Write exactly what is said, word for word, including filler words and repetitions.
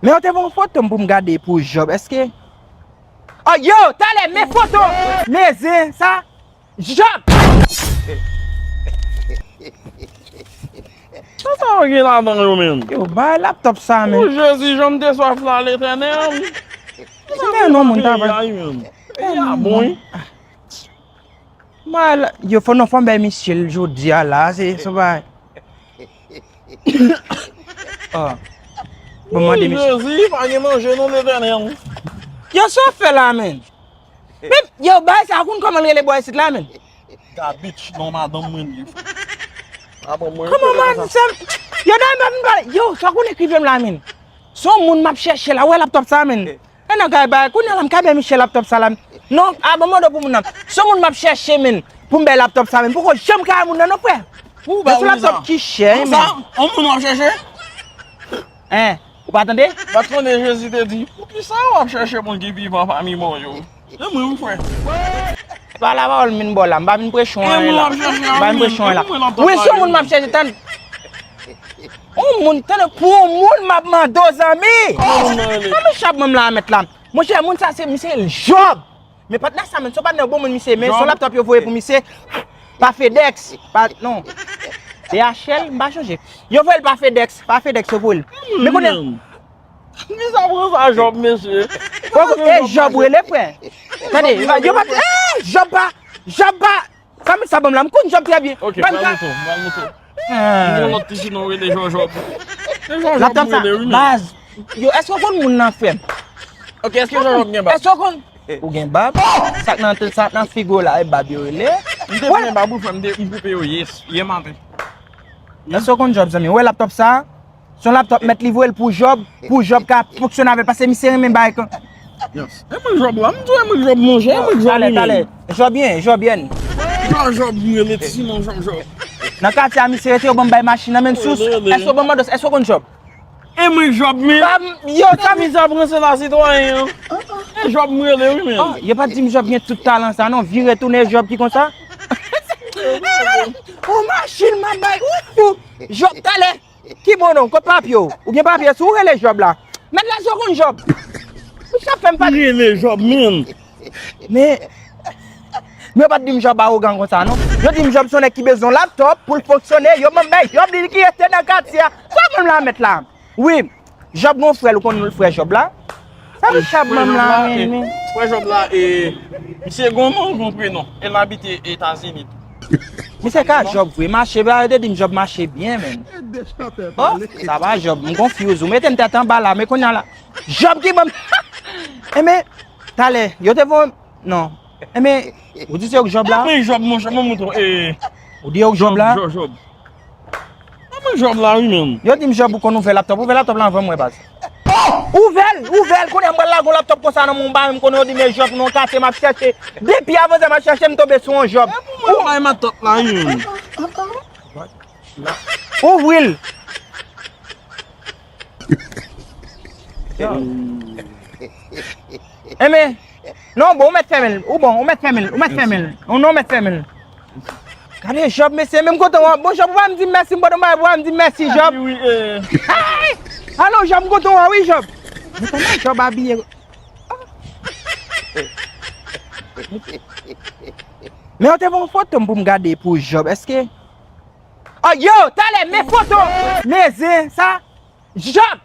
Men yo te voye yon foto m pou m gade pou Jòb. Èske... Oh, yo, talè, men foto! Men zen, sa, Jòb! Sa sa yo gen ladan yo menm? Yo, bay laptòp sa, men. O Jezi, jan m te swaf la, Letènèl. Ki tè non moun ta pral? Peyi a bon, wi. Mal, yo fò non fò m bay misye l jodi a la, se se bay. Ah. Bon, mande misye. Jezi, pa gen manje non, Letènèl. Yo, sa w fè la, men? Men, yo, bay sa, konn kòman l rele bò isit la, men? Gabich, non, madanm mwen li. Kòman man sa? Yo, dayè m pa vin pale. Yo, sa w konn ekrive m la, men? Se yon moun m ap chèche la, wè laptòp sa, men. E nan kay bay, kounye a la m ka bay misye laptòp sa la. Non, a bon, mande pou moun nan. Se yon moun m ap chèche, men, pou m bay laptòp sa, men. Poko janm ka moun nan, non, frè. Ou ba moun sa? Laptòp ki chè, men. On moun w ap chèche? Hein, ou pa tande? Ou pa t konnen Jezi te di, poukisa w ap chèche moun ki vivan pami mò yo? E mwen, wi, frè. Pa la pawòl m vin ba w la, m pa vin preche w anyen la. M pa vin preche w anyen la. Wi, se yon moun m ap chèche, tann. Yon moun, tann, pou yon moun m ap mande w, zanmi. Zanmi, chap mwen m la mèt la. Monchè, moun sa se, misye rele Jòb. Men patnè sa, men, se yon patnè bon moun misye, men se yon laptòp yo voye pou misye pa FedEx, pa, non. D H L, m pa chonje. Yo voye l pa FedEx, pa FedEx yo voye l. Men kounye a, Vin sa pran sa Jòb, mesye. E Jòb rele, frè. Tande, yo pa, eh, Jòb pa, Jòb pa, sa men sa ban m la, m konn Jòb trè byen. Ok, m pral moutre w, m pral moutre w. M gen yon lòt ti jèn rele Jòb. Se Jòb m rele, wi, men. Baz, yo, èske w konn moun nan, frè m? Ok, èske Jòb gen bab? Èske w konn? Ou gen bab? Sa k nan, sa k nan figo la, e bab yo rele? M te gen bab, wi, frè m, m te, m koupe yo, yes, yè maten. Èske w konn Jòb, zanmi? Ou wè laptòp sa? Se yon laptòp mèt li voye l pou Jòb, pou Jòb ka fonksyone avè l, paske misye renmen bagay kon... Yes. E mwen Jòb la, m di w, e mwen Jòb, monchè, e mwen Jòb. Talè, talè. Jòb byen, Jòb byen. Jòb, Jòb, m rele ti non Jòb, Jòb. Nan katye a misye rete, yo ban m bay machin nan, men sous. Èske w ban m mandòs, èske w konn Jòb? E mwen Jòb, men. Yo, sa mizè ap ranse la, sitwayen an. E Jòb m rele, wi, men. Oh, yo pa t di m Jòb gen tout talan sa, non. Vire tounen Jòb ki konsa. Oh, machin, m ap bay. Ou, ou. Jòb, talè. Ki bon non, kot papye w? Ou gen papye sou ou, rele Jòb la. Mèt la, èske w konn Jòb? Ou sa fè m pale. Rele Jòb, men. Men, men yo pa t di m Jòb awogan konsa, non. Yo di m Jòb se yon nèg ki bezwen yon laptòp pou l fonksyone. Yo ban m bay Jòb li ki rete nan katye a. Sa ban m la mèt la? Wi, Jòb gon frè l, ou konn frè Jòb la? Sa misye ap ban m la, men, men. Frè Jòb la, e, misye gon non, gon prenon. E l abite Etazini tou. Misye ka Jòb vre, mache, ba, yo te di m Jòb mache byen, men. Oh, sa pa Jòb, m konfyouz ou. Mete m tèt anba la, men kounye a la. Jòb ki ban m. Enben, talè, yo te voye m, non. Enben, ou di se ou k Jòb la? Mwen Jòb, monchè, mwen moutre w, e. Ou di ou k Jòb la? Jòb, Jòb. Mwen Jòb la, wi, men. Yo di m Jòb ou konn ouvè laptòp. Ouvè laptòp la anvan m wè, baz. Ouvè l, ouvè l, kounye a m pral lage yon laptòp konsa nan men w, m pa menm konnen, yo di men Jòb nan katye m ap chèche. Depi avanzè m ap chèche, m tonbe sou yon Jòb. E pou mwen bay laptòp la, wi, men. Ouvri l. Enben, non, bon, ou mèt fèmen l. Ou bon, ou mèt fèmen l. Ou mèt fèmen l. Ou non, ou mèt fèmen l. Gade Jòb, mesye, men m kontan wè w. Bon, Jòb, ou pa m di mèsi, m pandan m pa wè w, m di mèsi, Jòb. Alo, Jòb, m kontan wè w, wi, Jòb. Men kòman Jòb abiye? Men yo te voye yon foto m pou m gade pou Jòb. Èske... Oh, yo, talè, men foto! Men zen, sa, Jòb!